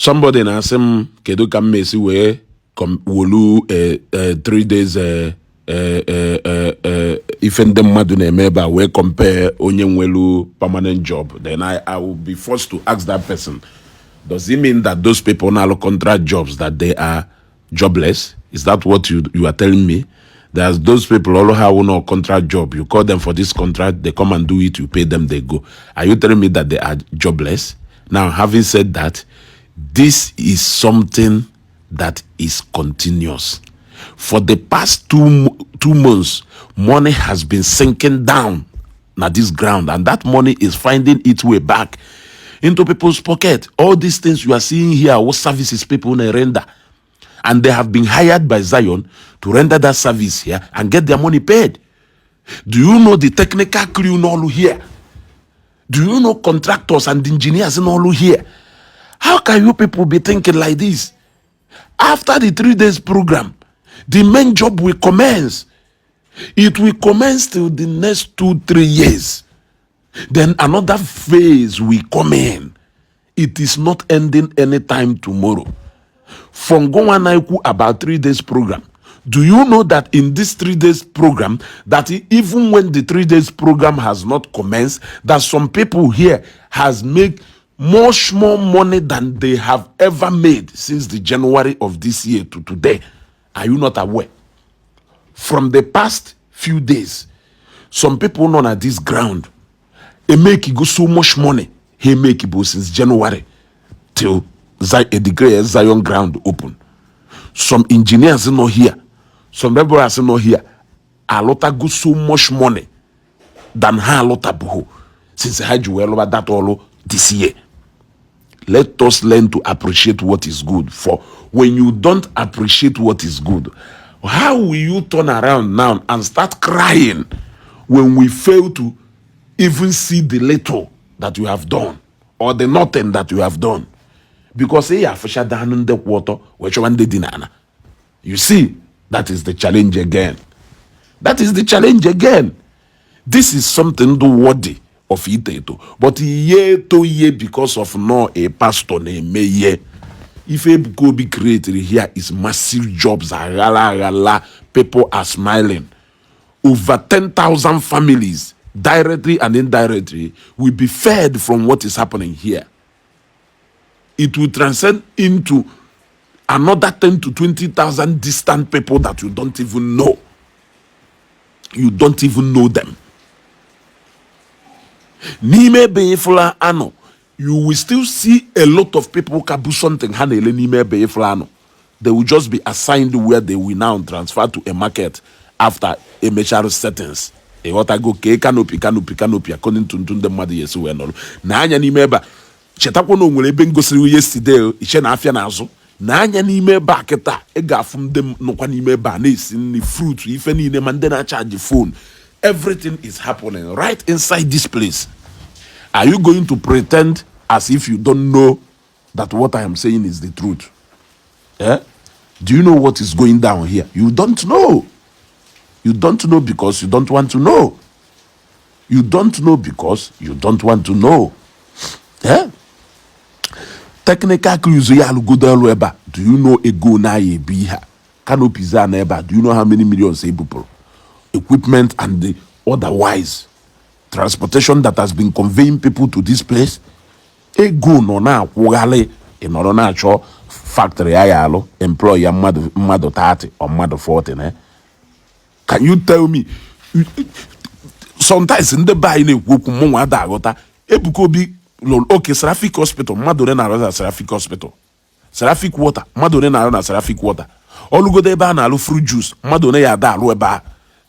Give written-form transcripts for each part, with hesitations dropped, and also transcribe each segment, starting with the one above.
somebody na asem kedu ka mmesi we wolu 3 days if ndị mmadụ na-eme ebe a we compare onye nwelu permanent job, then I will be forced to ask that person, does it mean that those people now contract jobs that they are jobless? Is that what you are telling me? There's those people all have no contract job. You call them for this contract, they come and do it, you pay them, they go. Are you telling me that they are jobless? Now, having said that, this is something that is continuous. For the past two months, money has been sinking down na this ground, and that money is finding its way back into people's pocket. All these things you are seeing here, what services people render, and they have been hired by Zion to render that service here and get their money paid. Do you know the technical crew in all here? Do you know contractors and engineers in all here? How can you people be thinking like this? After the 3 days program, the main job will commence. It will commence till the next 2-3 years. Then another phase will come in. It is not ending anytime tomorrow. From Gowanaiku about 3 days program. Do you know that in this 3 days program, that even when the 3 days program has not commenced, that some people here has made much more money than they have ever made since the January of this year to today? Are you not aware? From the past few days, some people known at this ground, they make it go so much money. He make it go since January till the Zion ground open. Some engineers are not here. Some laborers are not here. A lot of go so much money than a lot of buho since I had you over that all this year. Let us learn to appreciate what is good. For when you don't appreciate what is good, how will you turn around now and start crying when we fail to even see the little that you have done or the nothing that you have done? Because down the water, which one did dinana. You see, that is the challenge again. That is the challenge again. This is something worthy of it. But ye to ye because of no a pastor name ye. If Ebuka Obi created here is massive jobs, people are smiling. Over 10,000 families, directly and indirectly, will be fed from what is happening here. It will transcend into another 10 to 20,000 distant people that you don't even know. You don't even know them. Nime beifula ano. You will still see a lot of people who something. They will just be assigned where they will now transfer to a market after a mature settings. A what I go canopy according to the mother yes we know. Nanya nimeba chetapono nwere ebe ngosiri yesterday iche na afia na azu. Nanya n'ime ba keta e gafum dem nokwa n'ime ba na esi ni fruit ife niile ma ndị na charge phone. Everything is happening right inside this place. Are you going to pretend as if you don't know that what I am saying is the truth? Eh? Do you know what is going down here? You don't know. You don't know because you don't want to know. You don't know because you don't want to know. Eh? Technical crews do you know a go na ye be here? Canopies are neighbor. Do you know how many millions able equipment and the otherwise transportation that has been conveying people to this place? A go no na wale in order natural factory ayalo employ your mother 30 or mother 40. Can you tell me? Sometimes in the buy in a wokumwa dagota Ebuka Obi okay, Seraphic Hospital, Madonna na Seraphic Hospital. Seraphic Water, Madonna na Seraphic Water. All go there ban alu fruit juice, Madonna ya da alu eba.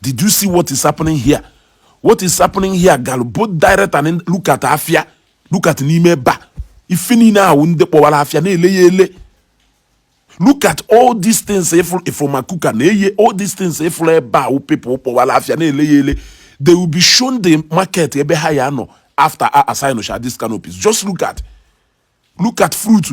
Did you see what is happening here? What is happening here, gal? Both direct and look at Afia, look at Nime ba. Ifini na unde powala Afia ne leyele. Look at all these things if makuka ne all these things if ba u people powala Afia ne leyele. They will be shown the market ebe haya no. After I assign these canopies, just look at fruit,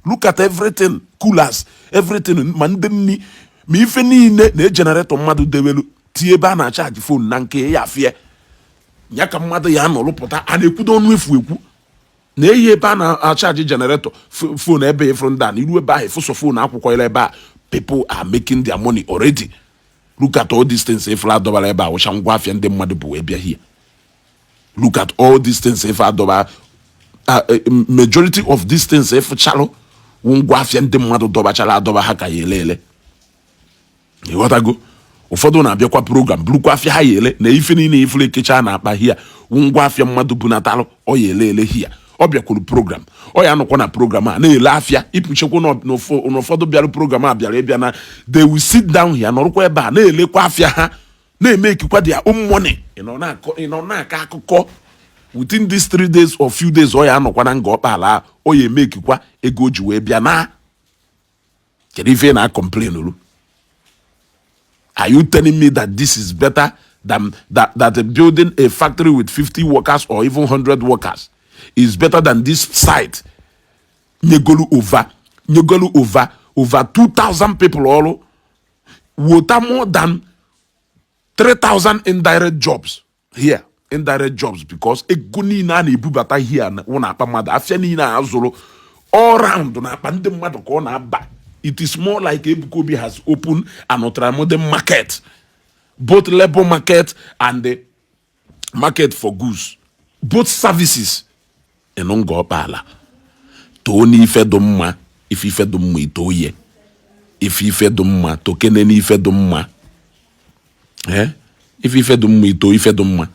look at everything, coolers, everything. Mandeni, me if ne generator madu develu, tieba na charge phone nanke ya fear. Yaka madu ya no lopota, and you couldn't with weku. na eyi ebe a na-charge generator phone ebe from down iru ebe ahụ efuso phone akwụkwọ ile ebe a people are making their money already. Look at all these things if adobara ebe a wụcha ngwa afịa ndị mmadụ bụ wee bịa here. Look at all these things if adobara majority of these things if chalo ngwa afịa ndị mmadụ dobachala adoba ha ka ya elele. Ịghọtago ụfọdụ na-abịakwa program bulukwa afịa ha yele na ife niile ifule kecha na akpa hia ngwa afịa mmadụ bụ natalụ ọ ya elele hia ọ bịakwuru program ọ ya nọkwa na program a na-ele afịa ipuchekwa n'ụfọdụ bịara program a bịara ịbịa na they will sit down here nọrụkwa ebe a na-elekwa afịa ha na-eme ekikwa their own money ịnọ na-akọ akụkọ within these 3 days or few days ọ ya anọkwa na nga ọkpala ọ ya eme ekikwa ego o ji wee bịa na kedu ife na complain olu. Are you telling me that this is better than that building a factory with 50 workers or even 100 workers is better than this site? Nyegolu over 2,000 people all water more than 3,000 indirect jobs here. Indirect jobs because eguni na ebubata here na apa mada afia ni na azoro all round na apa ndị mmadụ ka ọ na-aba. It is more like Ebuka Obi has opened an ultramodern market, both labor market and the market for goods, both services. Enongo pala. Toni fedumma, if he fedum itoye, if he fedumma, tokeneni fedumma. If he fedum ito, ifedumma.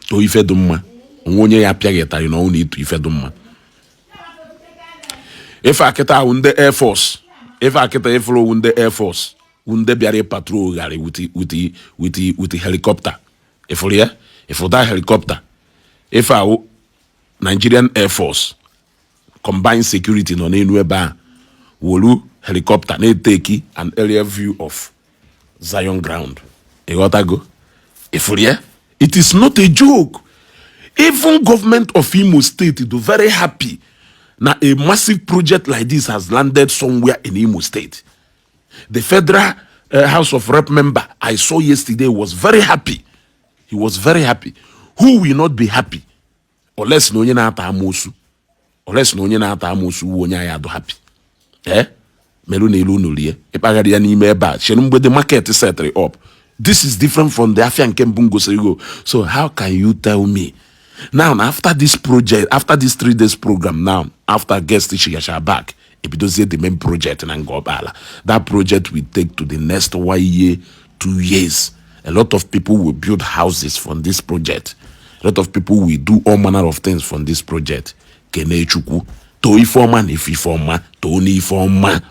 To ifedumma. Onye ya piageta, you know, need to ifedumma. If I get out the Air Force, if I get a flow in the Air Force, wunde biare patrol gari with the helicopter. If for that helicopter, if I Nigerian Air Force combined security no neba wolu helicopter ne take an area view of Zion ground. You got to go. If it is not a joke. Even government of Imo State is very happy. Now, a massive project like this has landed somewhere in Imo State. The Federal House of Rep member I saw yesterday was very happy. He was very happy. Who will not be happy? Unless no na ata amosu. Unless no na ata amosu wonya ya do happy. Melu na elu nulie. Epagari ya n'ime eba. Shenumbe the market is set up. This is different from the Afian Kembungo Serigo. So how can you tell me? Now, after this project, after this 3 days program, now, after guest Ishi back, Ebidozie the main project in Angobala, that project will take to the next 1 year, 2 years. A lot of people will build houses from this project. A lot of people will do all manner of things from this project. Kene Chuku, to informa, if informa, to ni informa.